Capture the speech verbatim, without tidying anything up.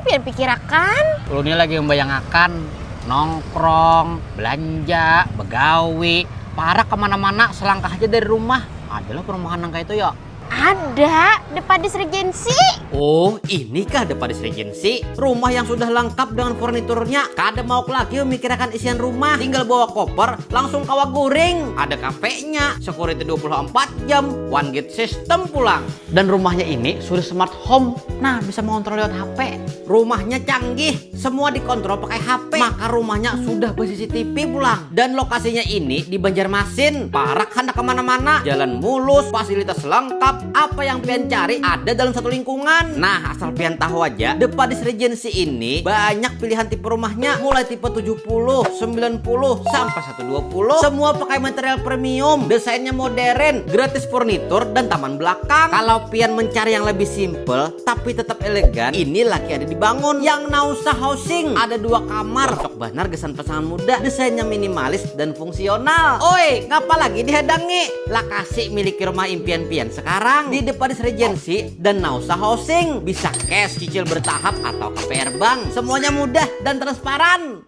Pian pikirakan? Ulun ini lagi membayangakan nongkrong, belanja, begawi, parak kemana-mana selangkah aja dari rumah. Adalah perumahan nang kayak itu ya? Ada, The Padis Regency. Oh, inikah The Padis Regency? Rumah yang sudah lengkap dengan furniturnya. Kada mau lagi memikirkan isian rumah. Tinggal bawa koper, langsung kawa guring. Ada kafenya, security dua puluh empat jam, one gate system pulang. Dan rumahnya ini sudah smart home. Nah, bisa mengontrol lewat H P. Rumahnya canggih, semua dikontrol pakai H P. Maka rumahnya sudah ber-C C T V pulang. Dan lokasinya ini di Banjarmasin. Parak handak kemana-mana, jalan mulus, fasilitas lengkap. Apa yang pian cari ada dalam satu lingkungan. Nah, asal pian tahu aja, The Padis Regency ini banyak pilihan tipe rumahnya. Mulai tipe tujuh puluh, sembilan puluh, sampai satu dua puluh. Semua pakai material premium, desainnya modern, gratis furnitur, dan taman belakang. Kalau pian mencari yang lebih simple, tapi tetap elegan, ini lagi ada dibangun. Yang Nausa Housing, ada dua kamar. Cocok banar gasan pasangan muda. Desainnya minimalis dan fungsional. Oi, ngapa lagi dihadangi? Lakasi miliki rumah impian pian sekarang di The Padis Regency dan Nausa Housing. Bisa cash, cicil bertahap, atau K P R Bank. Semuanya mudah dan transparan.